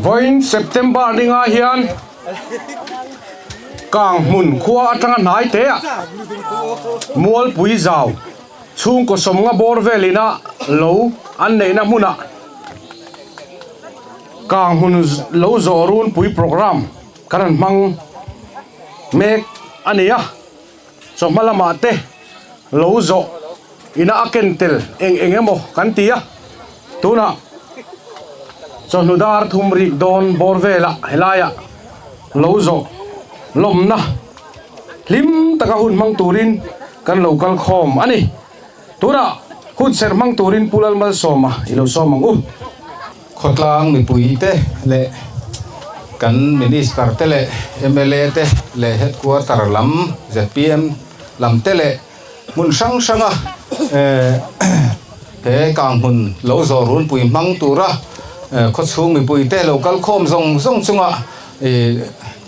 Vawiin September ninga hian Kanghmun khua atanga hnai teah Mualpui zau chhungkaw sawmnga bawr velina lo an neihna hmunah Kanghmun lo zawh runpui programme kan han hmang mek a ni a. Chawhma lamah te lo zawh ina a ken tel eng eng emaw kan ti a, tunah chawhnu dar thum rik dawn bawr velah helaiah lo zawh lawmna hlim taka hun hmang turin kan lo kal khawm a ni. Tunah hun serh hmang turin Pu Lalmalsawma i lo sawm ang u. Khawtlang mipuite leh kan Minister te leh mla te leh Headquarter lam zpm lam te leh hmun hrang hranga he kang hmun lo zawh runpui hmang tura khawchhung mipuite lo kal khawm zawng zawng chunga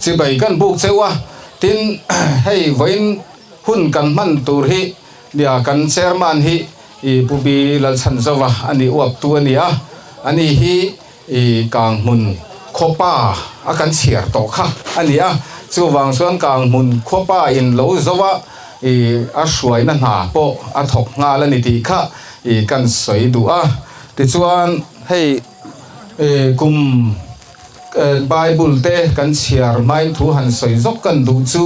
chibai kan buk cheuh a, tin hei vawiin hun kan hman tur hi nia kan Chairman hi I Pu Bi Lalchhanzova a nih uap tu a ni a, ani hi i Kanghmun khuapa a kan chhiar tawh kha a ni a, chuvang chuan Kanghmun khuapa in lo zo a i a hruaina hna pawh a thawk nghal a ni tih kha i kan sawi duh a. Tichuan hei i kum Bible te kan chhiar hmain thu han sawi zawk kan duh chu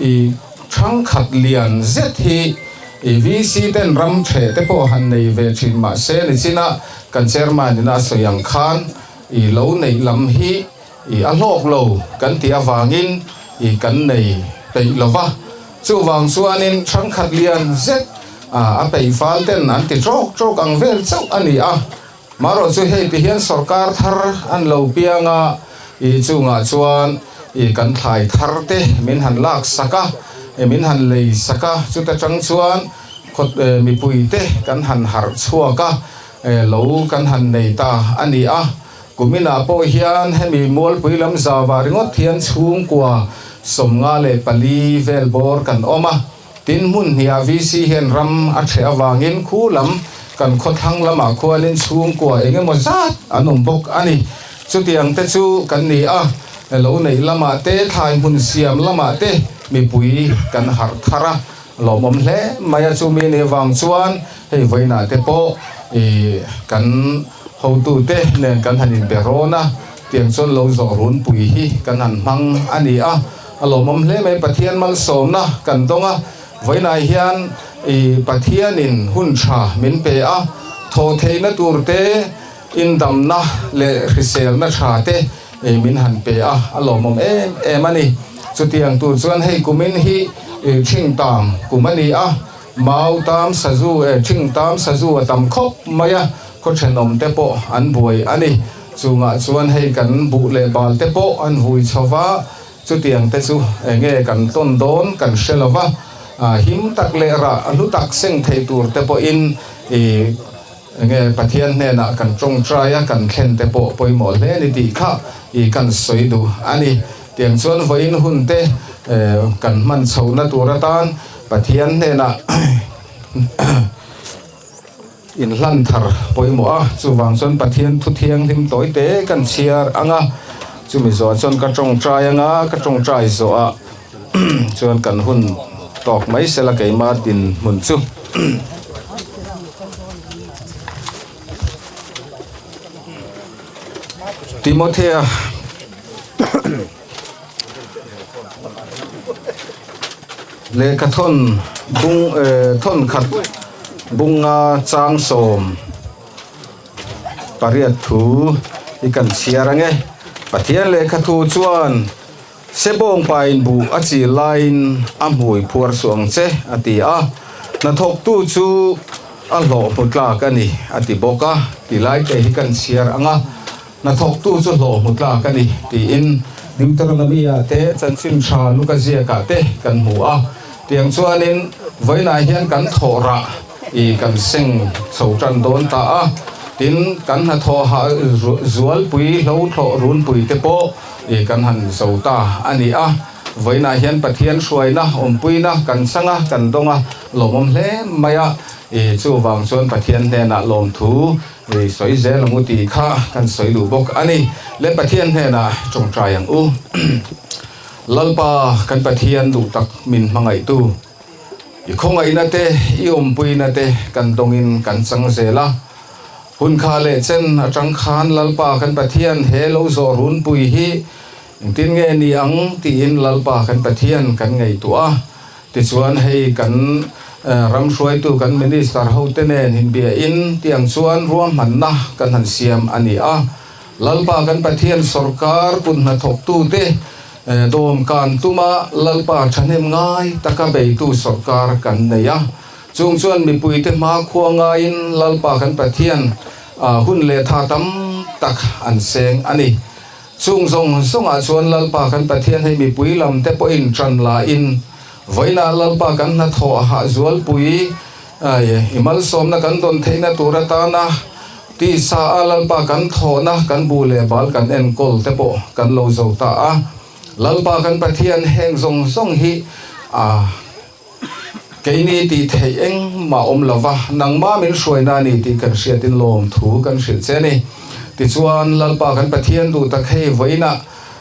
i thangkhat lian zet hi i VC ten ram theh te pawh han nei ve thin mahse nichina kan chairman in a sawi ang khan i lo neih lam hi i a hlawk lo kan tih avangin i kan nei peih lova chuvang chuanin thangkhat lian zet a peih fal ten an ti trawk trawk ang vel chauh a ni a. Marawh chu hei ti hian sawrkar thar an lo piang a, i chungah chuan i kan thlai thar te min han lak sak a, i min han lei sak a, chuta tang chuan khawt mipui te kan han harh chhuak a, lo kan han nei ta a ni a. Kuminah pawh hian hemi Mualpui lam zauah ringawt hian chhungkua 54 vel bawr kan awm a. Tin, hmun hniah VC hian ram a ṭheh avangin khu lam kan khawthlang lamah khuanin chhungkua eng emaw zat an awm bawk a ni. Chutiang te chu kan ni a, lo neih lamah te, thlai hmun siam lamah te mipui kan harh thar a, lawmawm hle mai a. Chumi nih avang chuan hei vawiinah te pawh ih kan hotute nen kan han inbe rawn a, tiang chuan lo zawh runpui hi kan han hmang a ni a. A lawmawm hle mai, Pathian malsawmna kan dawng a, vawiinah hian i Pathianin hun tha min pe a, thawh theihna tur te, indamna leh hriselna tha te min han pe a, a lawmawm em em a ni. Chutiang tur chuan hei kumin hi thingtam kum a ni a, mau tam sazu eh thingtam sazu a tam khawp mai a, khaw thenawm te pawh an buai a ni. Chungah chuan hei kan buh leh bal te pawh an vui chho va, chutiang te chu eng nge kan tawn dawn kan hre lo va, him tak leh rah hlu tak seng thei tur te pawhin i eng nge Pathian hnenah kan tawngtai a, kan thlen te pawh pawimawh hle a ni tih kha i kan sawi duh a ni. Tiang chuan vawiin hun te kan hman chhohna tur atan Pathian hnenah Inhlan thar pawimawh a, chuvang chuan Pathian thu thianghlim tawi te kan chhiar ang a, chumi zawh chuan ka tawngtai ang a, ka tawngtai zawhah chuan kan hun tawk mai sela keimah dinhmun chu. Timothea. Lehkha thawn bung eh thawn khat bunga chang 18 thu hi kan chhiar ang e. Pathian lehkha thu chuan Sebawng pain buh a chil laiin a hmui phuar suh ang che a ti a, hnathawktu chu a hlawh hmu tlak a ni a ti bawk a, ti lai te hi kan chhiar ang a. Hnathawktu chu hlawh hmu tlak a ni tiin Deuteronomy-ah te, Chanchin Tha Luka ziakah te kan hmu a. Tiang chuanin vawiinah hian kan thawh rah i kan seng chho tan dawn ta a. Tin, kan hnathawh zualpui, hlo thlawh runpui te pawh i kan han zo ta a ni a. Vawiinah hian Pathian hruaina, awmpuina kan chang a, kan dawng a, lawmawm hle mai a. I chuvang chuan Pathian hnenah lawmthu i sawi zel ang u tih kha kan sawi duh bawk a ni. Le Pathian hnenah tawngtai ang u. Lalpa kan Pathian duh tak min hmangaihtu, i khawngaihna te, i awmpuina te kan dawngin kan chang zel a. Hun kha leh chen atang khan Lalpa kan Pathian he lo zawh runpui hi engtin nge ni ang tiin Lalpa kan Pathian kan ngaihtuah a. Tichuan hei kan ram hruaitu kan Minister hote nen inbiain tiang chuan ruahmanna kan han siam a ni a. Lalpa kan Pathian sawrkar kut hnathawktute dawmkan tuma Lalpa thahnem ngai taka beitu sawrkar kan nei a. Chung chuan mipuite hmakhua ngaiin Lalpa kan Pathian hun leh tha tam tak an seng a ni. Chung zawng zawngah chuan Lalpa kan Pathian hei mipui lam te pawhin ṭan lain vawiinah Lalpa kan hnathawh hah zualpui i malsawmna kan dawn theihna tur atana tisa a Lalpa kan thawhna kan bu leh bal kan enkawl te pawh kan lo zo ta a. Lalpa kan Pathian heng zawng zawng hi a keini tih theih engmah awm lova, nangmah min hruaina a ni tih kan hriatin lawmthu kan hrilh che a ni. Tichuan, Lalpa kan Pathian duh tak hei vawiinah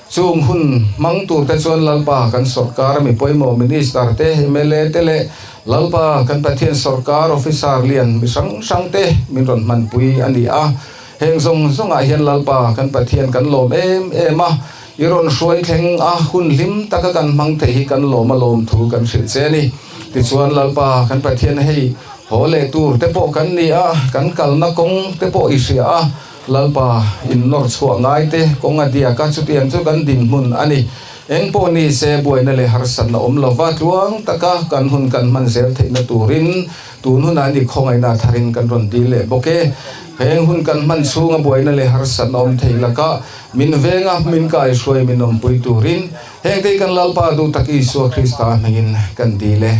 chung hun hmang turte chuan Lalpa kan sawrkar mi pawimawh Minister te, mla te leh Lalpa kan Pathian sawrkar officer lian mi hrang hrang te min rawn hmanpui a ni a. Heng zawng zawngah hian Lalpa kan Pathian kan lawm em em a. I rawn hruai thleng a, hun hlim taka kan hmang theih hi kan lawm a lawm thu kan hrilh che a ni. Tichuan Lalpa kan Pathian hei haw leh tur te pawh kan ni a, kan kalna kawng te pawh i hria a, Lalpa in nawr chhuah ngai te kawng a diak a, chutiang chu kan dinhmun a ni. Eng pawh ni se buaina leh harsatna awm lova tluang taka kan hun kan hman zel theihna turin Tun hunah ni khawngaihna tharin kan rawn dil leh bawk e. Heng hun kan hman chhunga buaina leh harsatna awm thei lakah min venga min kaihruai min awmpui turin hengte hi kan Lalpa duh tak Isua Krista hmingin kan dil e.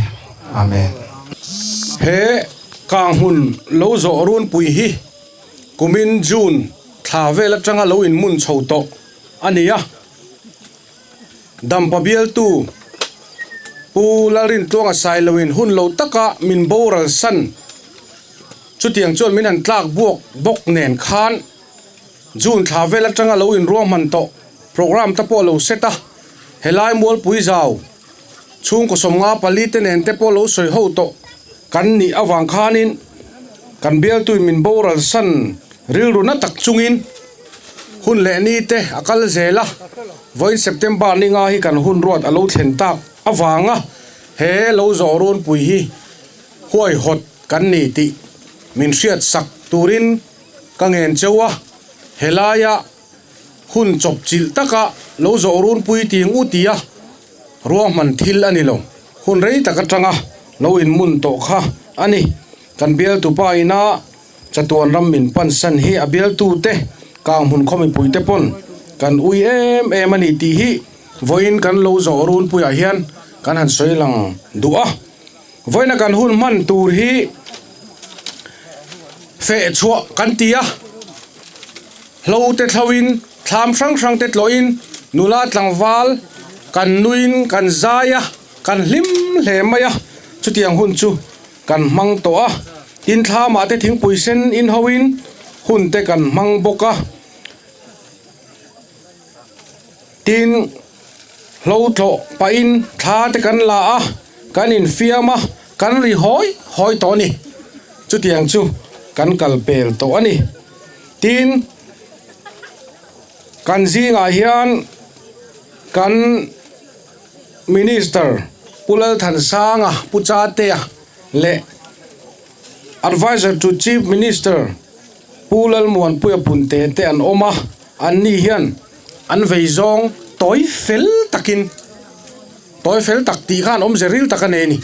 Amen. He kanghmun lo zawh runpui hi kumin June thla vel atanga lo inmun chho tawh a ni a. Dampa bialtu Pu Lalrintluanga Sailoin hun lo taka min boral san chutiang chuan min han tlak buak bawk nen khan June thla vel atanga lo inruahman tawh programme te pawh lo set a, helai Mualpui zau chhungkaw 54 te nen te pawh lo sawi ho tawh kan nih avang khanin kan bialtuin min boral san rilru na tak chungin Hun leh ni te a kal zel a, vawiin September ni nga hi kan hun ruat a lo thlen tak avanga he lo zawh runpui hi huaihawt kan ni tih min hriat sak turin ka ngen cheu a, helaia hun chawpchilh taka lo zawh runpui ting u tia ruahman thil a ni lo, hun rei tak atanga lo inmun tawh kha a ni. Kan bialtupa ina. Chatuan ram min pansan hi a bialtute Kanghmun khaw mipuite pawn kan ui em em a ni tih hi vawiin kan lo zawh runpuiah hian kan han sawi lang duh a. Vawiina kan hun hman tur hi feh chhuah kan ti a, hlo te thloin thlam hrang hrang te tlawhin nula tlangval kan nuin kan zai a, kan hlim hle mai a, chutiang hun chu Kan hmang tawh a, tin thlamah te thingpui sen in ho in hun te kan hmang bawk a, tin hlo tlawh pah in thla te kan la a, kan infiam a, kan ri hawi hawi tawh a ni, chutiang chu kan kal pel tawh a ni, tin kan zingah hian kan. Minister Pu Lalthansanga, Pu Chatea leh Adviser to Chief Minister Pu Lalmuanpuia Punte te an awm a, anni hian an vei zawng tawi fel takin, tawi fel tak tih khan awmze ril tak a nei a ni,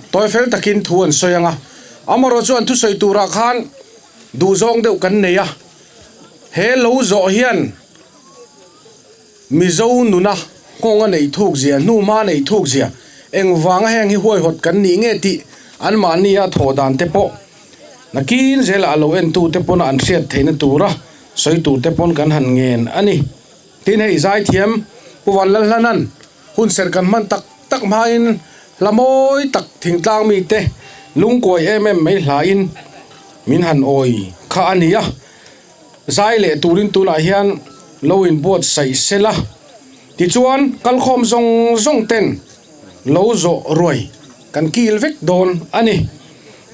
tawi fel takin thu an sawi ang a, amaherawhchu chuan thusawi turah khan duhzawng deuh kan nei a, he lo zawh hian. Mizo nuna nghawng a neih thuk zia, hnuhma a neih thuk zia, engvanga heng hi huaihawt kan nih nge tih anmahnia thawh dan te pawh nakin zelah a lo entu te pawna an hriat theihna tura sawi tur te pawn kan han ngen a ni. Tin hei zaithiam Pu Vanlalhlanan. Hun serh kan hman tak tak hmain hla mawi tak thingtlang mite lungkuai em em mai hlain min han awi kha a ni a. Zai leh turin tunah hian lo inbuatsaih sela. Tichuan kalkhawm zawng zawng ten lo zawh ruai kan kil vek dawn a ni.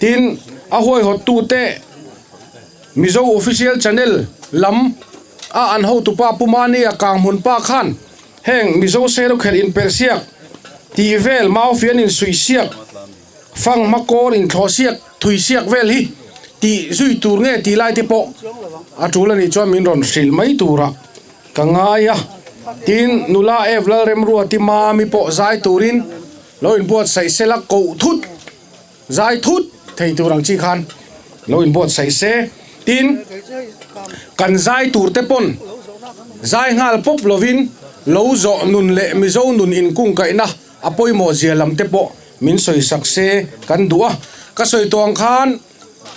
Tin, a huaihawttute Mizo Official Channel lam a an hotupa Pu Mania Kanghmun pa khan heng Mizo Serukhelh inperhsiak tih vel Maufian insuihsiak Fanghma kawl inthlawhsiak thuisiak vel hi tih zui tur nge tih lai te pawh a tul a nih chuan min rawn hrilh mai turah ka ngai a. Tin, nula Eve Lalremruati Mami pawh zai turin lo inbuatsaih sela koh thut zai thut thei tur ang chi khan lo inbuatsaih se. Tin, kan zai tur te pawn zai nghal pawp lovin lo zawh nun leh Mizo nun inkungkaihna A pawimawh zia lam te pawh min sawi sak se kan duh a. Ka sawi tawh ang khan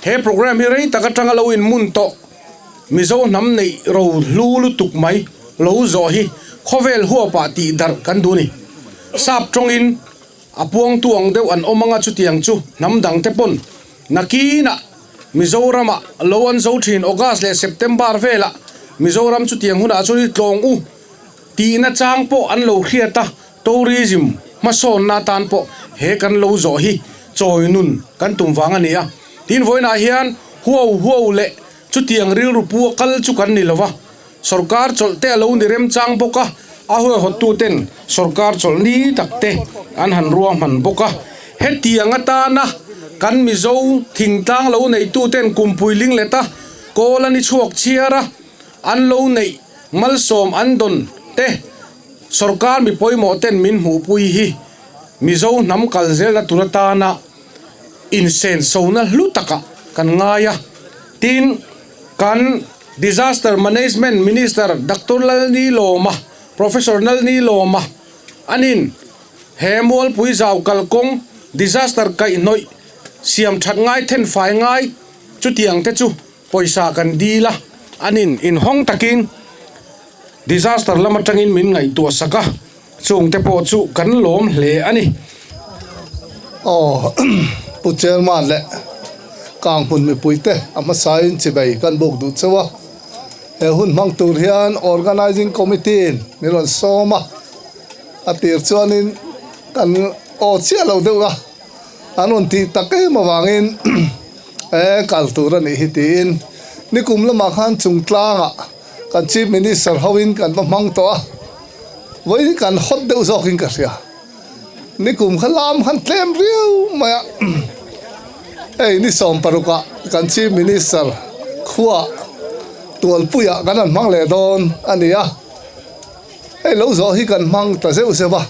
he program hi rei tak atanga lo inmun tawh Mizo hnam neih ro hlu lutuk mai lo zawh hi khawvel huapah tih darh kan duh a ni. Sap tawngin a puangtu ang deuh an awm anga chutiang chu hnam dang te pawn nakinah Mizoramah lo an zo thin August leh September velah Mizoram chutiang hunah chuan i tlawng u tihna chang pawh an lo hriat a. Tourism hmasawnna atan pawh he kan lo zawh hi chawi nun kan tum vang a ni a. Tin, vawiinah hian huau huau leh chutiang rilru pu a kal chu kan ni lo va, sorkar chawlh te a lo ni remchang bawk a, a huaihawttuten sorkar chawlh ni tak te an han ruahman bawk a. Hetiang atana kan Mizo thingtlang lo neituten kumpui lingleta kawl a ni chhuak chhiar a, an lo neih malsawm an dawn te, Sorkar mi pawimawh ten min hmuhpui hi Mizo hnam kal zelna tur atana insensona hlu takah kan ngai a. Tin, kan Disaster Management Minister Doctor Lalnilawma, Professor Lalnilawma anin he Mualpui zau kalkawng disaster kaihhnawih siam that ngai thenfai ngai chutiang te chu Pawisa kan dil a, anin inhawng takin disaster lam atangin min ngaihtuah sak a, chungte pawh chu kan lawm hle a ni. Aw, Pu Chairman leh Kanghmun mipuite a hmasain chibei kan buk duh cheu a, he hun hmang tur hian Organising Committee in min rawn sawm a, a tir chuanin kan aw chiah lo deuh a. An rawn tih tak em avangin e kal tur a nih hi tiin nikum lamah khan chungtlangah kan Chief Minister hoin kan va hmang tawh a, vawiin kan hawt deuh zawkin ka hria. Nikum kha lam khan tlem riau mai a, hei ni 16ah kan Chief Minister khuaah Tualpuiah kan han hmang leh dawn a ni a, hei lo zawh hi kan hmang ta zeuh zeuh a,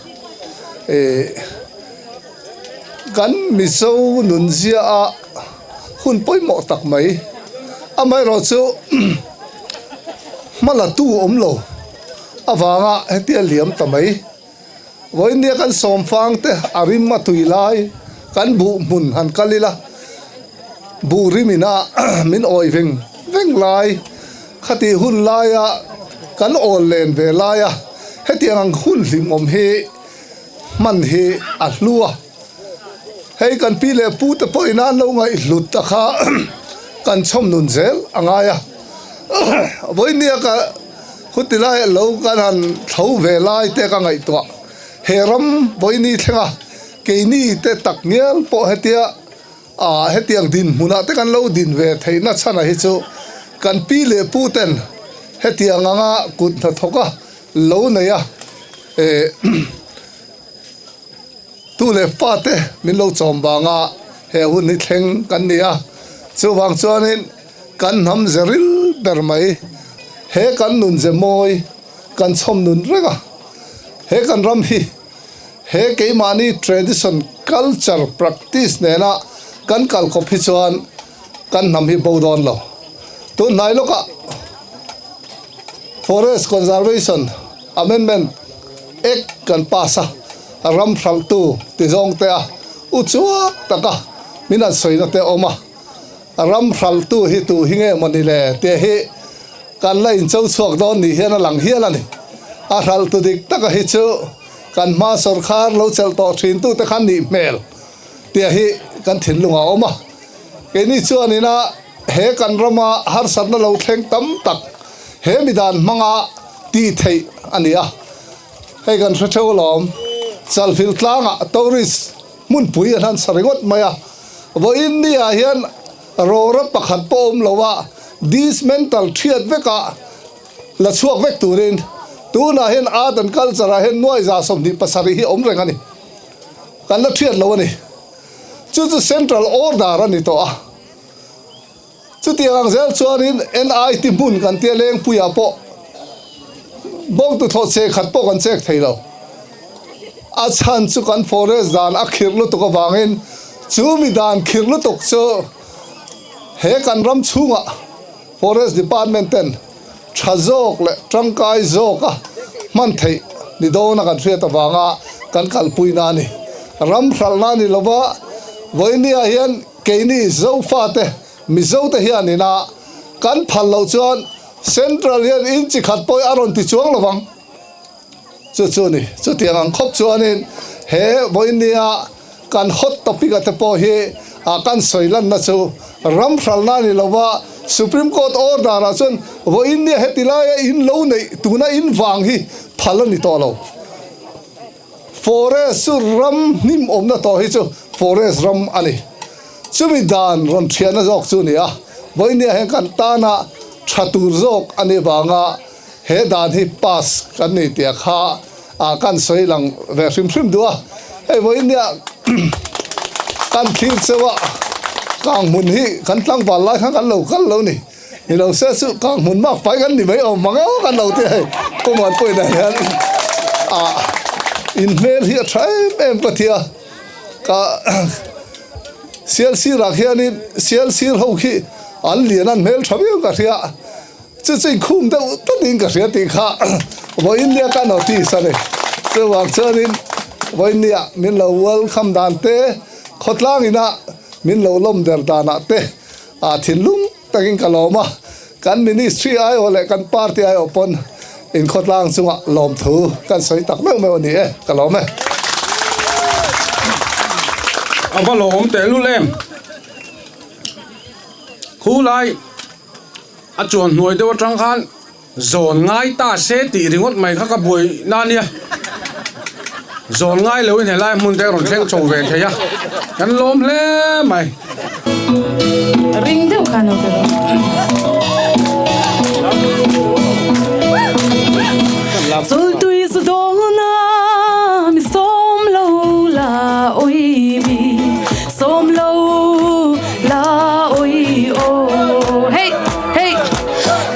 eh. Kan Mizo nunzia a hun pawimawh tak mai. Amaherawh chu hma la tu awm lo avanga hetia liam ta mai. Vawinia kan sawmfang te a rim a tui lai kan buh hmun han kal ila buh rim ina min awih veng veng lai khatih hun laia kan awl len ve laia hetiang ang hun hlimawm hi Hman hi a hlu a, hei kan pi leh pu te pawhin an lo ngaihhlut ta kha kan chhawm nun zel a ngai a, vawinia ka khuti lai lo kan han tho ve lai te ka ngaihtuah he ram vawini thlenga keini te tak ngial pawh hetia ah hetiang dinhmunah te kan lo din ve theihna chhana hi chu kan pi leh pu ten hetiang anga kut hnathawk a lo nei a. Eh tu leh fate min lo chawm vanga he hun hi thleng kan ni a, chuvang chuanin kan hnam ze ril ber mai he kan nun ze mawi kan chhawm nun reng a, he kan ram hi he keimahni tradition culture practice nena kan kalkawp hi chuan kan hnam hi bo dawn lo. Tunhnai lawkah Forest Conservation Amendment Act kan pass a, ram hralhtu ti zawng te a u chuak taka min han sawina te a awm a, ram hralhtu hi tu hi nge maw ni le tih hi kan la incho chhuak dawn ni hian a lang hial a ni. A hralhtu dik taka hi chu. Kan hma sawrkhar lo chelh tawh thin tute khan nih hmel tia hi kan thinlung a awm a. Keini chuanina he kan rama harsatna lo thleng tam tak he mi dan hmanga tih theih a ni a. Hei kan hre theuh alawm, Chalfilh tlangah tourist hmunpui an han sa ringawt mai a. Vawiin niah hian rawra pakhat pawh awm lo a, dismantle thiat vekah la chhuak vek turin tunah hian art and culture ah hian nuai 27 hi awm reng a ni. Kan la thiat lo a ni. Chu chu central order a ni tawh a. Chutiang ang zel chuanin NIT hmun kan tia lengpuiah pawh bawngtu thlawh che khat pawh kan chek thei lo. A chhan chu kan forest dan a khirh lutuk avangin chu mi dan khirh lutuk chu he kan ram chhungah Forest Department ten tha zawk leh tangkai zawka hman theih ni dawna kan hriat avanga kan kalpuina a ni. Ram hralhna a ni lova, vawinia hian keini Zofate, Mizote hian ina kan phal loh chuan Central hian inchi khat pawh hi a rawn ti chuang lovang. Chu chu ni, chutiang ang khawp chuanin he vawinia kan hot topic a te pawh hi a kan sawi lanna chu ram hralna a ni lova, Supreme Court order ah chuan vawinia heti laia in lo neih tuna in vang hi phal a ni tawh lo. Forest chu ram hnim awmna tawh hi chu forest ram a ni. Chumi dan rawn thiahna zawk chu a ni a, vawinia hian kan tana tha tur zawk a nih vanga He dan hi pass kan ni tih a kha ah kan sawi lang ve hrim hrim duh a, hei vawiin nia kan thlir cheu a, kang hmun hi kan tlangval lai khan kan lo kal lo ni, ni lo se chu kang hmun mak pai kan ni mai awm mang emaw kan lo ti hei Pawman pawhin ah hian ah in hmel hi a tha em em ka ti a, ka sial sirah khianin sial sir ho khi an lian an hmel tha viau ka hria. Chu chu inkhum deuh tawtin ka hria tih kha vawiin nia ka notice a ni. Chuvang chuanin vawiin nia min lo welcome dan te, khawtlang ina min lo lawm der danah te ah thinlung takin ka lawm a. Kan ministry aiawh leh kan party aiawh pawn inkhawtlang chungah lawmthu kan sawi tak meuh meuh a ni e, ka lawm e. A va lawm tehlul em? Khulai. A chuan hnuai deuh atang khan zawn ngai ta se tih ringawt mai kha ka buai na a nia. Zawn ngai loin helai hmun te a rawn thleng chho ve thei a, kan lawm hle mai. Ring deuh khan lo ti rawh. Chultui zu dawn a mi sawm lo la awi mi sawm lo. La oi aw hey hey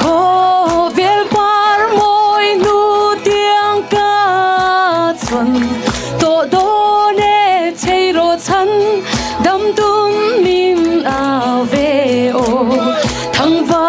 Khawvel par mawi hnu tiang ka chhawn tawh dawn e chei rawh chhan dam tun min au ve aw Thangva.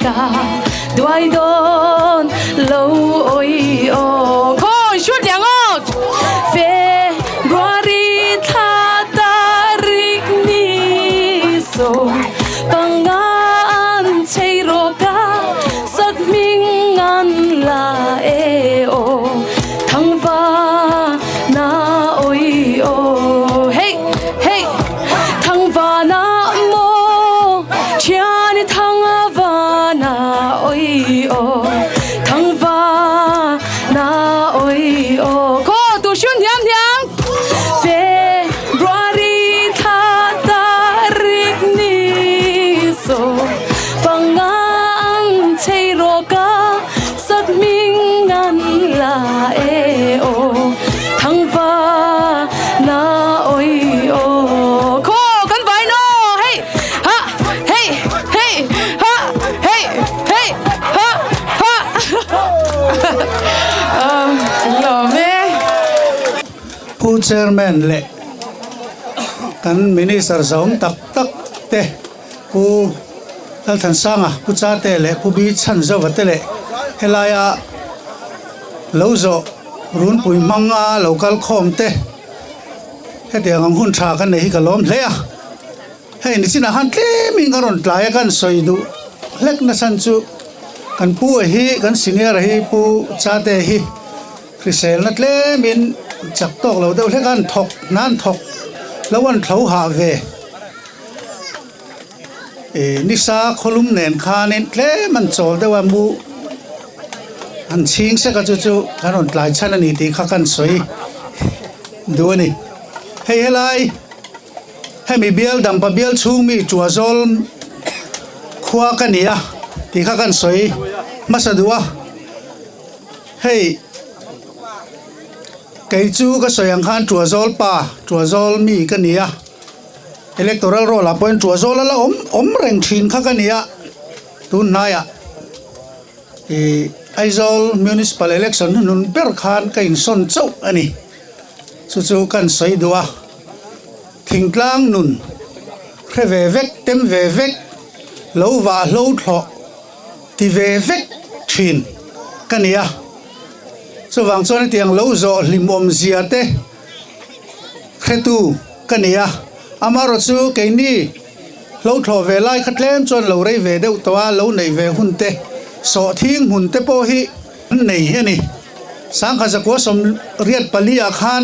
Ka duai dawn lo oi aw Khawi shoot leh ang aw February thla tarik ni sawm panga an chei rawk a Sat hming an la e aw Thangva na oi aw Hey hey Thangva na maw Thiani thangva na oi aw Thangva na oi aw Khaw tu hriun hiam hiam February thla tarik ni sawm Panga ang chei rawk a sat hming an la e aw Thangva na oi aw Khaw kan vai no hei ha hei hei ha hei hei ha ha Lawm e. Pu Chairman leh kan Minister zawm tak tak te. Pu Lalthansanga, Pu Chate leh Pu Bi Chhanzova te leh helaia lo zawh runpui hmanga lo kal khawm te hetiang ang hun tha kan nei hi ka lawm hle a. Hei nichinah khan tlemin ka rawn tlai a kan sawi duh hlek nachhan chu kan pu a hi kan senior a hi Pu Chate hi hriselna tlemin chak tawk lo deuh hlek a an thawk hna an thawk lo an thlo hah ve. Ih nisa khawlum nen khanin tlem an chawl deuh a mu an chhing sek a chu chu kan rawn tlai chhan a ni tih kha kan sawi duh a ni. Hei helai hemi bial dampa bial chhung mi Tuazawl khua ka ni a tih kha kan sawi hmasa duh a hei. Kei chu ka sawi ang khan Tuazawl pa, Tuazawl mi ka ni a, Electoral roll ah pawhin Tuazawl a la awm awm reng thin kha ka ni a, tun hnaiah ih Aizawl Municipal Election hnuhnun ber khan ka insawn chauh a ni. Chu chu kan sawi duh a, thingtlang nun hre ve vek, tem ve vek, lo vah hlo thlawh ti ve vek thin ka ni a. Chuvang chuan hetiang lo zawh hlimawm zia te hretu ka ni a, amaherawh chu keini hlo thlawh ve lai kha tlem chuan lo rei ve deuh tawh a, lo neih ve hun te sawhthing hmun te pawh hi an nei a ni. Sangkhat zakua sawmriat pali ah khan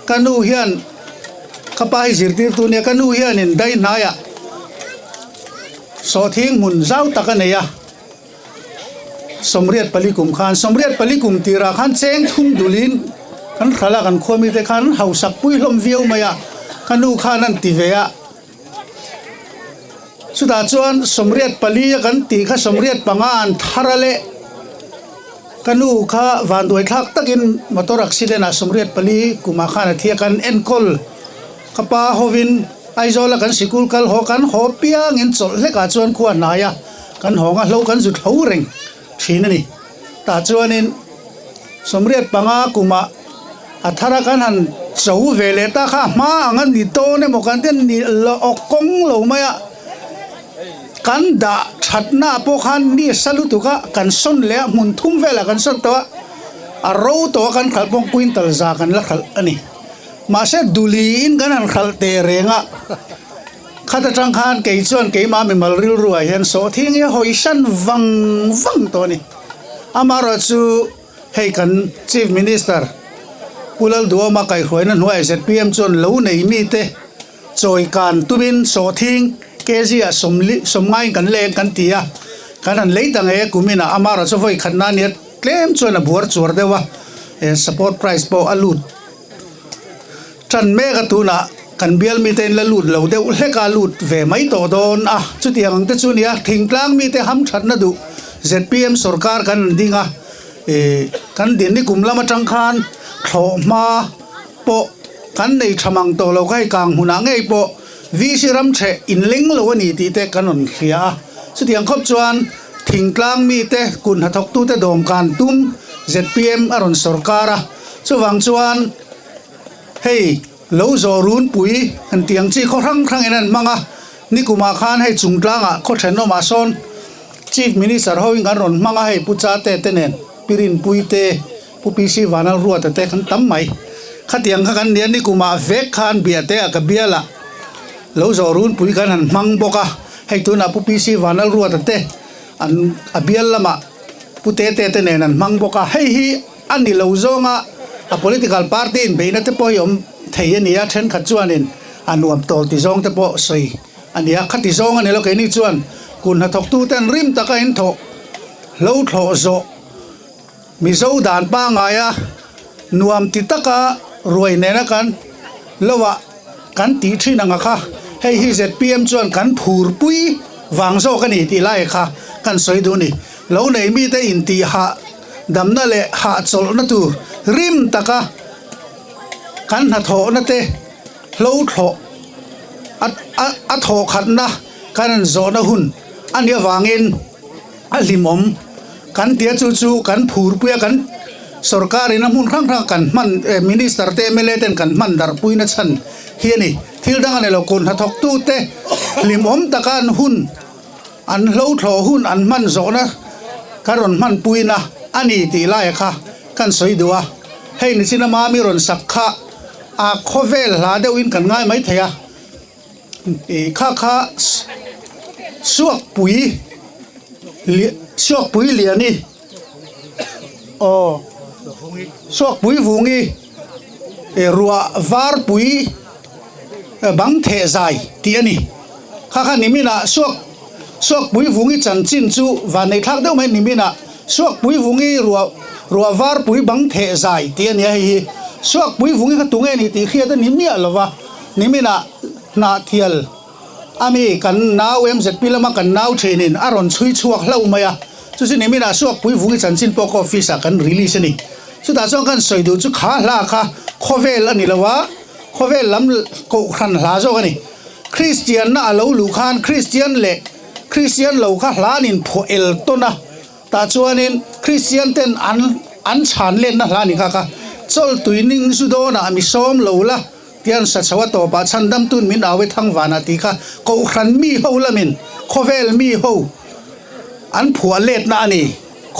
ka nu hian ka pa hi zirtirtu nia ka nu hianin dai hnaiah sawhthing hmun zau tak a nei a. 84 kum khan 84 kum tirah khan cheng thum dulin kan hral a kan khua mite khan hausak pui hlawm viau mai a ka nu khan an ti ve a chutah chuan 84 a kan tih kha 85 an thar a leh ka nu kha vanduai thlak takin motor accident ah 84 kumah khan a thi a kan enkawl ka pa hovin Aizawl a kan sikul kal haw kan haw piangin chawlh hlekah chuan khua hnai a. Kan hawng a hlo kan zu tho reng thin a ni. Tah chuanin 85 kumah a thara kan han cho ve leh ta kha a hma ang a ni dawn emaw kan ti a ni lo awk kawng lo mai a. Kan dah thatna ah pawh khan ni sa lutuk a kan sawn leh a hmun thum velah kan sawn tawh a, a ro tawh a kan khalh pawh quintal za kan la khalh a ni. Mahse duliin kan han khalh teh reng a. Khat atang khan kei chuan keimah mimal rilruah hian sawhthing hi a hawisan vang vang tawh a ni. Amaherawh chu hei kan Chief Minister Pu Lalduhawma kaihhruaina hnuaiah zpm chuan lo nei mite chawi kan tumin sawhthing kg ah sawmli sawmngaiin kan leng kan ti a, kan han lei ta ngei a kuminah amaherawh chu vawi khatna nia tlem chuan a buar chuar deuh a, support price pawh a lut. Tan mek a tunah kan bial mite in la lut lo deuh hlek a lut ve mai tawh dawn a, chutiang ang te chu nia thingtlang mite hamthatna duh zpm sorkar kan an ding a, ih kan din ni kum lam atang khan thlawh hma pawh kan nei tha mang tawh lo kha hei kang hmunah ngei pawh VC ram theh inleng lo a ni tih te kan rawn hria a, chutiang khawp chuan thingtlang mite kut hnathawktute dawmkan tum zpm a rawn sorkar a, chuvang chuan. Hei lo zawh runpui an tih ang chi khaw hrang hrangin an hmang a, nikumah khan hei chungtlangah khaw thenawmah sawn Chief Minister hoin kan rawn hmang a, hei Pu Chate te nen, Pi Rinpui te, Pu PC Vanlalruata te kan tam mai. Khatiang kha kan nia nikumah vek khan biahte a ka bial a, lo zawh runpui kan han hmang bawk a, hei tunah Pu PC Vanlalruata te an a bial lamah Pu Tete te nen an hmang bawk a, hei hi a ni lo zawnga a political party inbeihna te pawh hi awm thei a ni a, thenkhat chuanin a nuam tawl ti zawng te pawh sawi a ni a, khati zawng a ni lo keini chuan kun hnathawktu ten rim taka in thawh hlo thlawh zawh Mizo dan pangaia nuam ti taka ruai nena kan loah kan tih thin anga kha hei hi zpm chuan kan phurpui vang zawk a ni tih lai kha kan sawi duh a ni. Lo nei mite intih hah damna leh hahchawlhna tur rim taka kan hnathawhna te hlo thlawh a a thawhkhatna kan han zawhna hun a nih avangin a hlimawm kan tia chu chu kan phurpui a kan sorkar in a hmun hrang hrang kan hman eh minister te mla ten kan hman darh pui na chhan hi a ni thil dang a ni lo kut hnathawk tu te hlimawm taka an hun an hlo thlawh hun an hman zawhna ka rawn hman pui na a ni tih lai kha kan sawi duh a hei nichina mami rawn sak kha a khawvel hla deuh in kan ngai mai thei a. Ih kha kha suakpui suakpui liani aw suakpui vungi ih ruah varpui bang theh zai tih a ni kha kha niminah suak suakpui vungi chanchin chu van nei thlak deuh mai niminah suakpui vungi ruah ruah varpui bang theh zai tih a ni a hei hi suakpui vungi kha tunge ni tih hriat a ni miah lova. Niminah Hnahthial a mi kan nau MZP lama kan nau thinin a rawn chhui chhuak hlauh mai a, chu chu niminah Suakpui Vungi chanchin pawh ka office ah kan release a ni. Chutah chuan kan sawi duh chu kha hla kha khawvel a ni lo a, khawvel lam kohhran hla zawk a ni. Kristianna a lo luh khan Kristian leh Kristian lo kha hla an inphuah el tawn a, Tah chuanin Kristian ten an an chhan letna hla ni kha kha chawltui ning zu dawnah mi sawm lo la tian sa chho a tawpah chhandam tun min au e thangvanah tih kha Kohhran mi ho lamin khawvel mi ho an phuah letna a ni.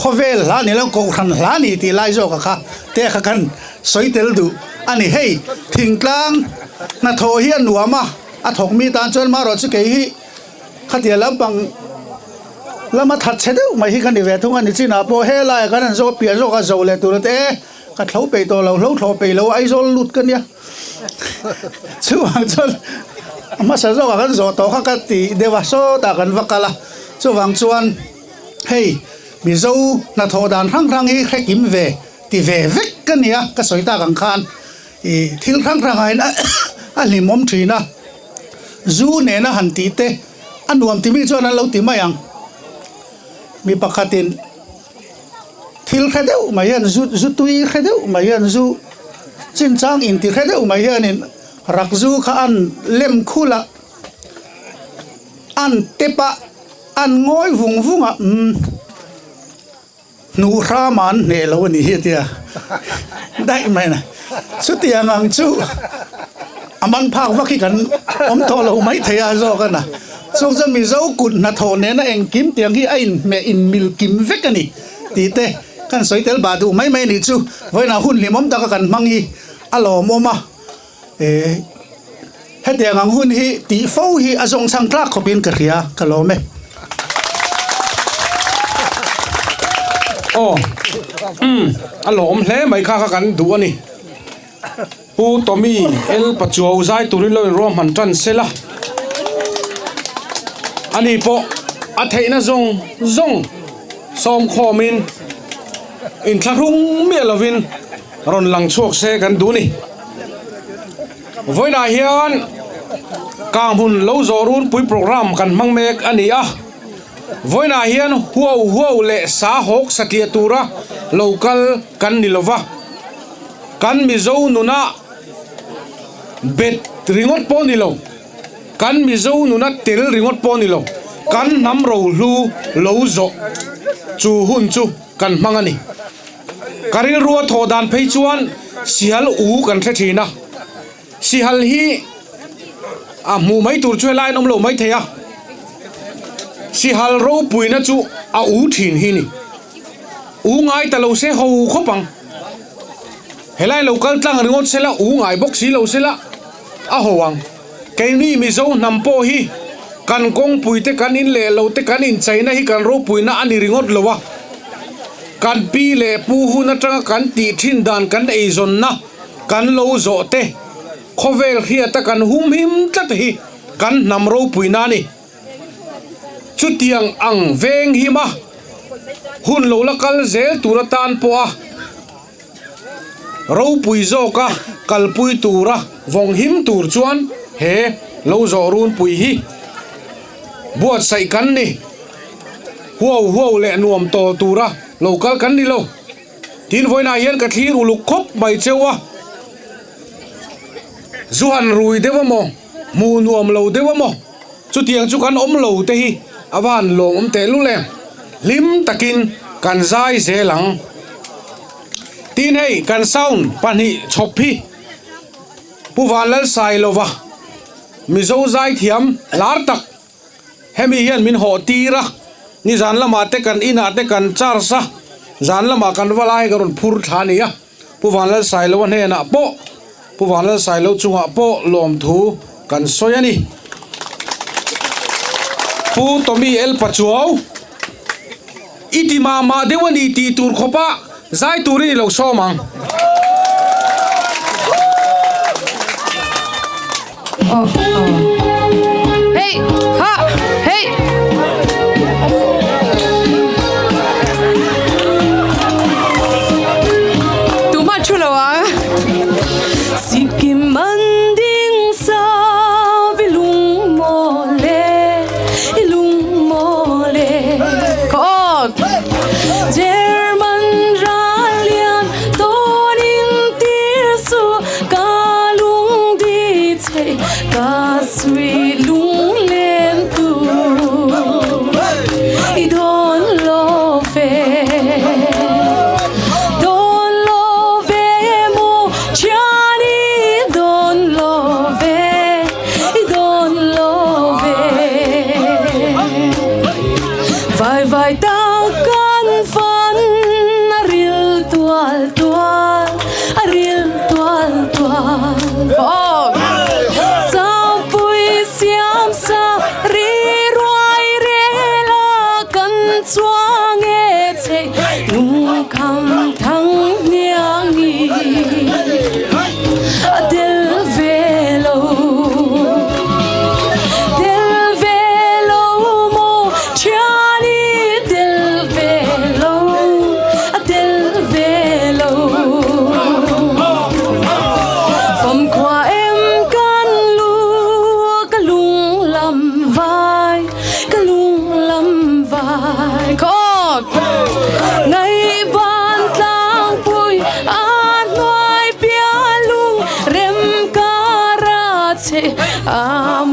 Khawvel hla ni lo Kohhran hla ni tih lai zawka kha te kha kan sawi tel duh a ni. Hei thingtlang hnathawh hi a nuam a, a thawk mi tan chuan marawh chu kei hi Khatia lampang lama that chhe deuh mai hi ka ni ve thung a ni chinah pawh helaiah kan han zawk piah zawk a zo leh tur te ka thlo peih tawh lo hlo thlawh peih lo Aizawl lut ka nia chuvang chuan a hmasa zawkah kan zawh tawh kha ka ti deuh a sawtah kan va kal a chuvang chuan hei Mizo hnathawh dan hrang hrang hi hre kim ve ti ve vek ka nia ka sawi tak ang khan ih thil hrang hrangah hian a hlimawm thin a. Zu nena han tih te a nuam ti mi chuan an lo ti mai ang. Mi pakhatin thil hre deuh mai hian zu zu tui hre deuh mai hian zu chinchang inti hre deuh mai hianin rak zu kha an lem khul a, an tep a, an ngawi vung vung a umm. Hnuh hram ah an hneh lo a ni hi a tia daih mai na. Chutiang ang chu a man phak vak hi kan awm tawh lo mai thei a zawk a na. Chung chuan Mizo kut hnathawh nena engkim tiang hi a inhmeh inmil kim vek a ni tih te kan sawi tel bah duh mai mai a nih chu. Vawiinah hun hlimawm taka kan hmang hi a lawmawm a. Eh hetiang ang hun hi tih fo hi a zawng chhang tlak khawpin ka hria ka lawm e. Aw umm a lawm hle mai kha kha kan duh a ni. Pu Tommy L Pachuau zai turin lo in ruahman tan se la. Ani pawh a theihna zawng zawng sawmkhawmin inthlahrung miah lovin rawn lang chhuak se kan duh a ni. Vawiinah hian Kanghmun lo zawh runpui programme kan hmang mek a ni a, vawiinah hian huau huau leh sa hawk satliah tura lo kal kan ni lova, kan Mizo nuna bet ringawt pawh ni lo, kan Mizo nuna tel ringawt pawh ni lo, kan hnam rohlu lo zawh chu hun chu kan hmang a ni. Ka rilru a thawh dan phei chuan sihal u kan hre thin a, sihal hi a hmuh mai tur chu helai an awm lo mai thei a. Sihal ropuina chu a u thin hi ni. U ngai ta lo se ho khawp ang. Helai lo kal tlang ringawt sela u ngai bawk si lo sela a ho ang. Keini Mizo hnam pawh hi kan kawngpui te kan in leh lo te kan incheina hi kan ropuina a ni ringawt lo a. Kan pi leh pu hun atanga kan tih thin dan kan eizawnna kan lo zawh te khawvel hriata kan humhim tlat hi kan hnam ropuina a ni. Chutiang ang veng hima hun lo la kal zel tur atan pawha ropui zawka kalpui tura vawng him tur chuan he lo zawh runpui hi buatsaih kan ni. Huau huau leh nuam tawl tura lo kal kan ni lo. Tin vawiinah hian ka thlir uluk khawp mai cheu a, zu han rui deuh a maw? Hmuh nuam lo deuh a maw? Chutiang chu kan awm lo te hi a va han lawmawm teh lul em? Hlim takin kan zai zel ang. Tin hei kan sound pahnih chhawp hi Pu Vanlalsailova Mizo zaithiam lar tak Hemi hian min hawh tir a, nizan lamah te kan inah te kan charge a, zan lamah kan va lai ka rawn phur thla a ni a, Pu Vanlalsailoa hnenah pawh Pu Vanlalsailo chungah pawh lawmthu kan sawi a ni. Pu Tommy El Pachuau, I ti mah mah deuh a ni tih tur khawpa zai turin i lo sawm ang. Hey ha hey. Tumah thu lo ang. Sikkim an ding sa vi lung maw le i lung maw le Kawk German ral lian tawn in tir su Ka lung di chei ka sui lung len tu I dawn lo ve Dawn lo ve maw thian i dawn lo ve I dawn lo ve Vai vai ta kan fan a ril tual tual A ril tual tual Awk Sangpui siam sa ri ruai rel a kan chuang e chei Lungkham thang hniang i a tel ve lo Tel ve lo maw thian i tel ve lo a tel ve lo. Famkhua em kan lu ka lung lam vai ka lung lam vai Khawk Ngaihban tlangpui a hnuai piah lung rem kara che a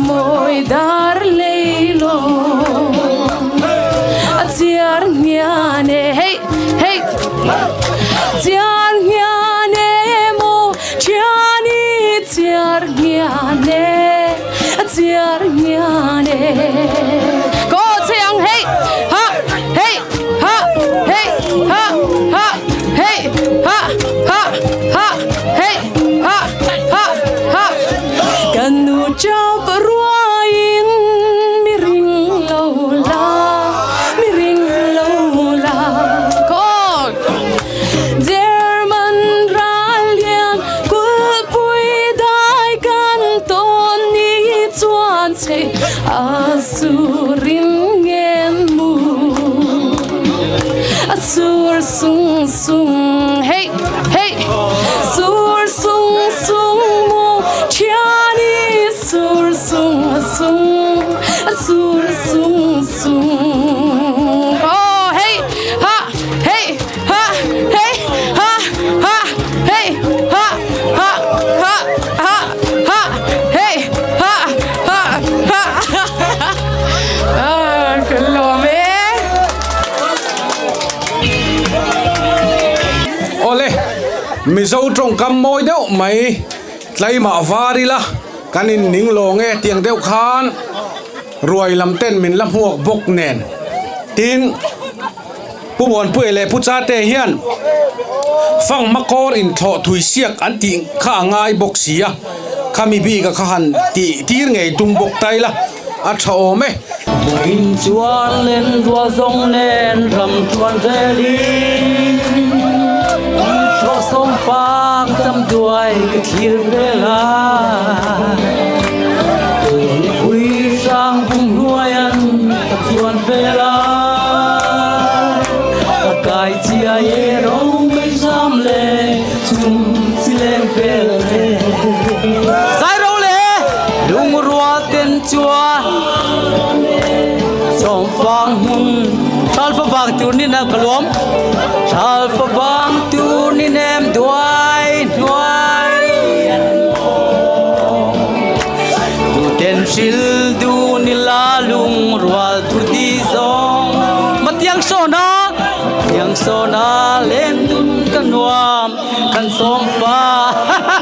mawi dar leilawm a chiar nghian e hey hey Chiar nghian e maw thian i chiar nghian e chiar nghian e Ko che ang hei ha hei ha hei ha ha hei ha ha ha hei ha ha ha Kan nu chauh ruaiin mi ring lo la mi ring lo la Kawk German ral lian kulhpui dai kan tawn ni chuan chei a surin ngen mu a sur sung sung Hey hey sur sung sung mu thian i sur sung sung a sur sung sung Oh hey ha hey ha hey ha ha hey ha ha ha ha ha hey ha ha ha Ah kan lawm e. Awle, Mizo tawngkam mawi deuh mai tlaimah var ila kan in ning lawng e tiang deuh khan. Ruai lam ten min la hmuak bawk nen. Tin, Pu Muanpuia leh Pu Chate hian fanghma kawr inthlawh thui siak an tih kha a ngai bawk si a, khami bika kha han tih tir ngei tum bawk ta ila a tha awm e. Vawiin chuan lenrual zawng nen ram chuan velin thlawh sawm fang cham duai ka thlir vel a, Tunpui hrang vung hnuaian ka chuan vel a, ka kai chiai e ro mai zam le chum chi leng vel e. Zai ro le lungrual ten chuan sawmfang hmun thal favang tur ni na ka luam thal favang tur ni nem duai hnuai an awm tuten hril du ni la lungrual thu ti zawng matiang sawna matiang sawna len dun ka nuam kan sawmfa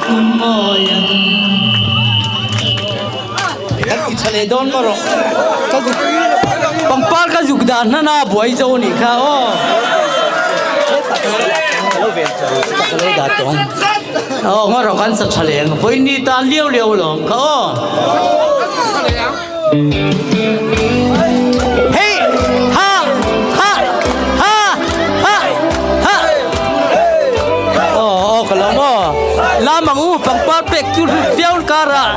hmun mawi an. Kan ti tha leh dawn maw rawh. Ka zuk pangpar ka zuk dan hnan a buai zo anih kha aw. Ka lo dah tawh ang. Aw ngaw rawh kan sa tha leh ang. Vawiin ni tan liau liau alawm kha aw. Hei ha ha ha ha ha. Aw aw ka lo maw. Lam ang u pangpar pek chu hlut viau karah.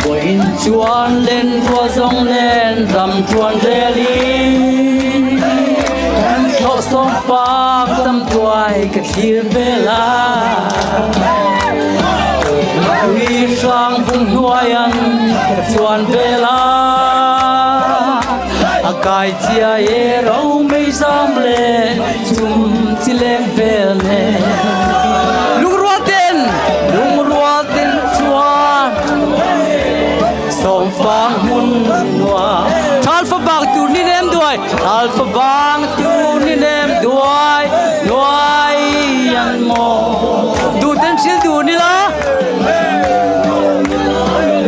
Vawiin chuan lenrual zawng nen ram chuan relin kan thlawh sawm fak cham tuai ka thlir vel a. Tui hrang vung hnuaian ka chuan vel a. A kai chiai e ro mei zam leh chum chi leng vel nen. Lungrual ten, lungrual ten chuan sawmfang hmun nuam. Thal favang tur ni nem duai, thal favang tur ni nem duai, nuai an maw. Duh ten thil duh ni la,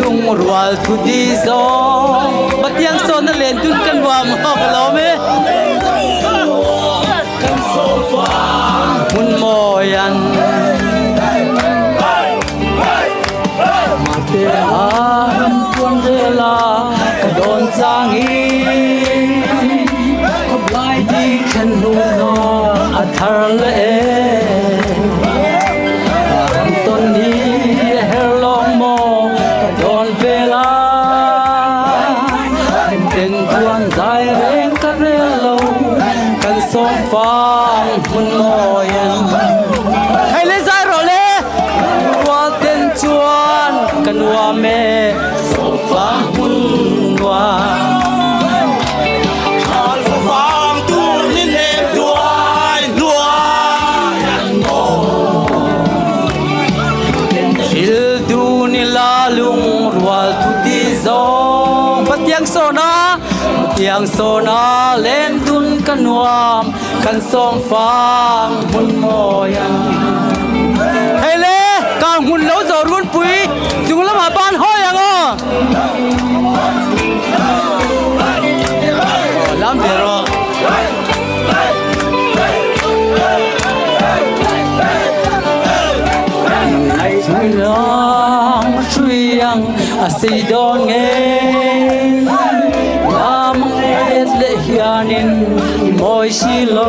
lungrual thu di zawng. Patiang sawn a len tun kan nuam maw ka lawm e. Kan sawmfang hmun mawi an. Mate a ram tuan rel a ka dawn changin Khawplai di then hnu nawn a thar leh e. Ka ram tawn hi a her lawng maw ka dawn vel a. Hlimten tuan zai reng ka rel lo kan sawmfang hmun mawi an. Hei le zai rawh le. Rual ten chuan ka nuam e sawmfang hmun nuam. Thal favang tur ni nem hnuai hnuai an maw. Thil du ni la lungrual thu ti zawng. Pathiang sawna, Pathiang sawna len dun ka nuam. Kan sawmfang hmun mawi a. Hei le, kang hmun lo zawh runpui chung lamah ban hawi ang aw. Aw, lam ve rawh. Hrui lang, hrui ang a sei dawn nge. Lam ang et leh hianin i mawi si lo.